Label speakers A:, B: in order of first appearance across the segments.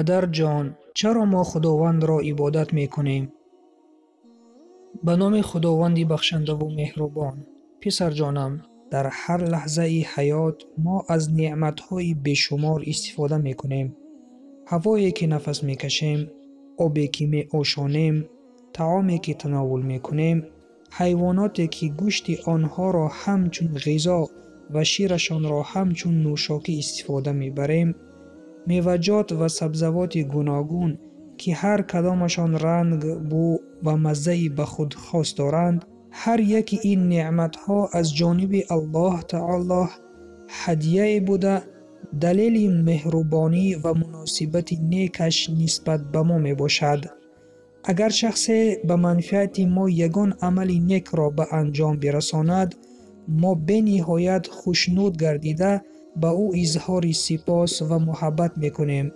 A: Падарҷон, чаро мо Худовандро ибодат мекунем? Ба номи Худованди бахшандаву меҳрубон. Писарҷонам, дар ҳар лаҳзаи ҳаёт мо аз неъматҳои бешумор истифода мекунем. Ҳавое ки нафас мекашем, обе ки меошонем, таоме ки тановул мекунем, ҳайвоноте ки гӯшти онҳоро ҳамчун ғизо ва ширашонро ҳамчун нӯшокӣ истифода мебарем, меваҷот ва сабзавоти гуногун, ки ҳар кадомашон ранг, бӯ ва маззаи ба худ хос доранд, ҳар яки ин неъматҳо аз ҷониби Аллоҳ Таоло ҳадияе буда, далели меҳрубонӣ ва муносибати некаш нисбат ба мо мебошад. Агар шахсе ба манфиати мо ягон амали некро ба анҷом бирасонад, мо бениҳоят хушнуд гардида, ба ӯ изҳори сипос ва муҳаббат мекунем.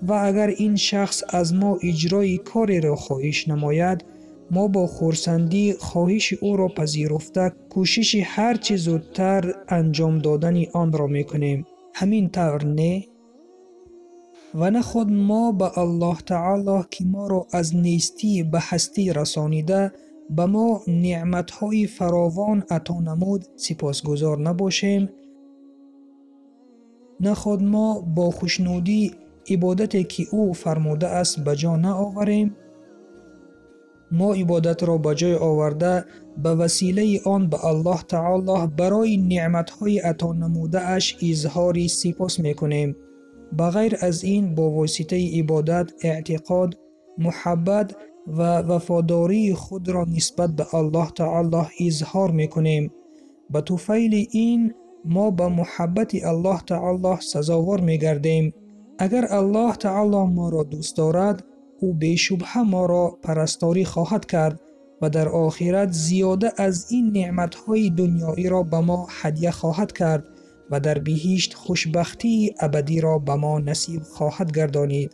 A: Ва агар ин шахс аз мо иҷрои кореро хоҳиш намояд, мо бо хурсандӣ хоҳиши ӯро пазируфта, кӯшиши ҳар чӣ зудтар анҷом додани онро мекунем. Ҳамин тавр, не? Ва наход мо ба Аллоҳ Таоло, ки моро аз нестӣ ба ҳастӣ расонида, ба мо неъматҳои фаровон ато намуд, сипосгузор набошем? Наход мо бо хушнудӣ ибодате, ки ӯ фармудааст, ба ҷо наоварем? Мо ибодатро ба ҷой оварда, ба василаи он ба Аллоҳ Таоло барои неъматҳои ато намудааш изҳори сипос мекунем. Ба ғайр аз ин, бо воситаи ибодат, эътиқод, муҳаббат ва вафодории худро нисбат ба Аллоҳ Таоло изҳор мекунем. Ба туфайли ин мо ба муҳаббати Аллоҳ Таоло сазовор мегардем. Агар Аллоҳ Таоло моро дӯст дорад, ӯ бешубҳа моро парасторӣ хоҳад кард ва дар охират зиёда аз ин неъматҳои дунёиро ба мо ҳадя хоҳад кард ва дар биҳишт хушбахтии абадиро ба мо насиб хоҳад гардонид.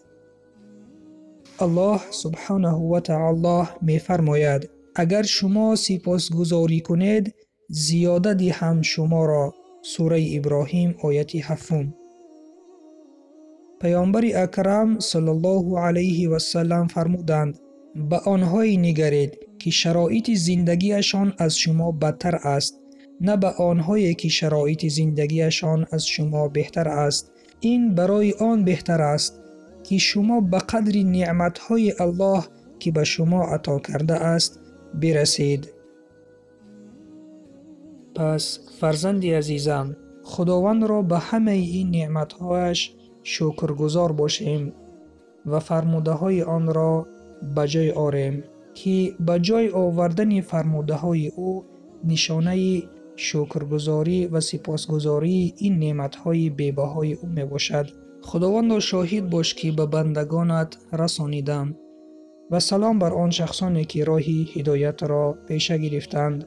A: Аллоҳ субҳонаҳу ва таоло мефармояд: агар шумо сипосгузорӣ кунед, зиёда диҳам шуморо. Сураи Иброҳим, ояти ҳафтум. Паёмбари Акрам саллаллоҳу алайҳи вассалам фармуданд: ба онҳое нигаред, ки шароити зиндагиашон аз шумо бадтар аст, на ба онҳое, ки шароити зиндагиашон аз шумо беҳтар аст. Ин барои он беҳтар аст, ки шумо ба қадри неъматҳои Аллоҳ, ки ба шумо ато кардааст, бирасед. Пас, фарзанди азизам, Худовандро ба ҳамаи ин неъматҳояш шукргузор бошем ва фармудаҳои онро ба ҷой орем, ки ба ҷой овардани фармудаҳои ӯ нишонаи шукргузорӣ ва сипосгузории ин неъматҳои бебаҳои ӯ мебошад. Худовандо шоҳид бош, ки ба бандагонат расонидам, ва салом бар он шахсоне, ки роҳи ҳидоятро пеша гирифтанд.